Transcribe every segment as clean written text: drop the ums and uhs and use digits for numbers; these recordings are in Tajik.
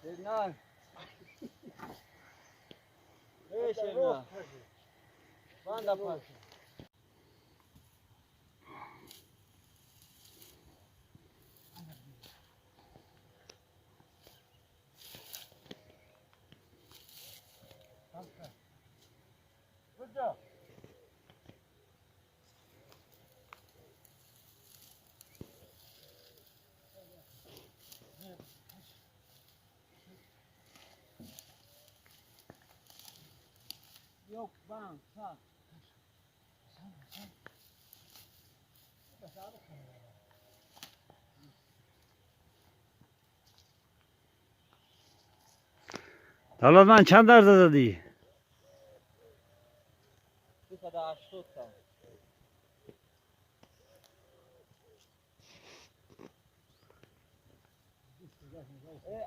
Шернар. Эй, Шернар. Банда пас. Good. Yok, bang, sağ. Давлатман чанд дарза задӣ? 280 та.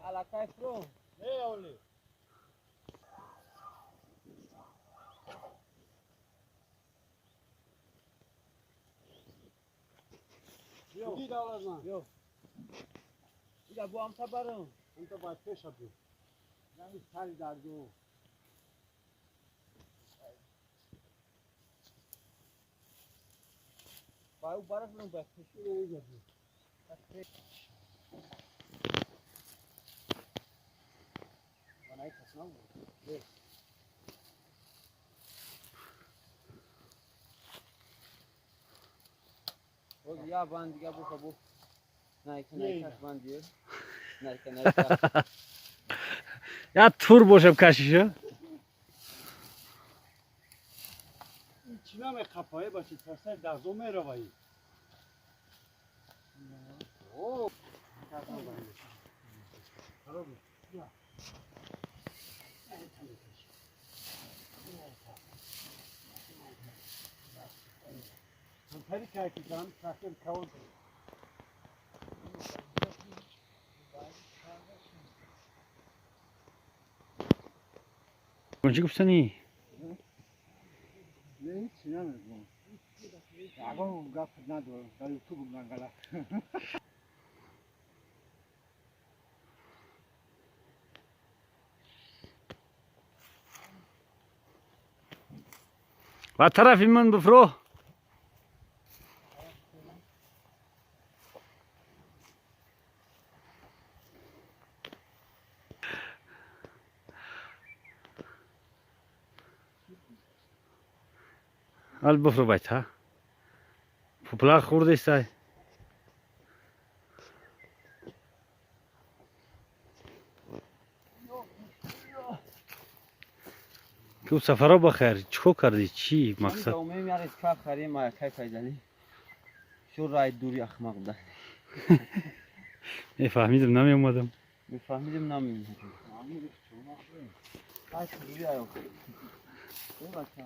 Алакай фро. Не, Оли. Куди давлатман? Йо. Ида бу амта барам. Амта бояд пеша бу. Нами сари дарду. Баю бараш ну ба пеш. Банай кас набуд. Боз я банд дига бу хабу. Найка найка банд дир. Найка найка. Я тур бошам кашиша. Ин чӣ намеқапае бачи тасаи дарзо мераваи. О, ҳамтари кард ки ҷам трактор кавон. Чӣ гуфтанӣ? Не, ҳеҷ намегӯям. Ягон гап надорам. Дар ютуб мангала. Ва тарафи ман бифро. Ал бифро байта. Пуплақ хӯрдестай. Ку сафаро бахайр, чӣ кор кардӣ? Чӣ мақсад? Умем яре ча харим кай файдали. Шу рай дури ахмақ буда. Мефаҳмидам, намеомадам. Мефаҳмидим, намеомадам. Ай дури аё. Э бача.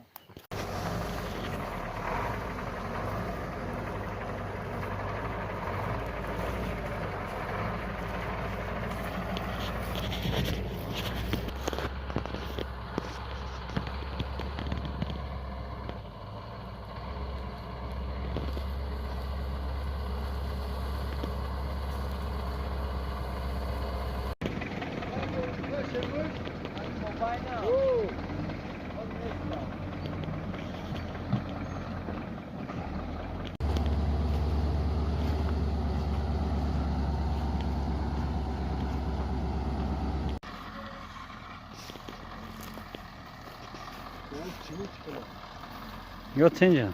Ё тинҷан.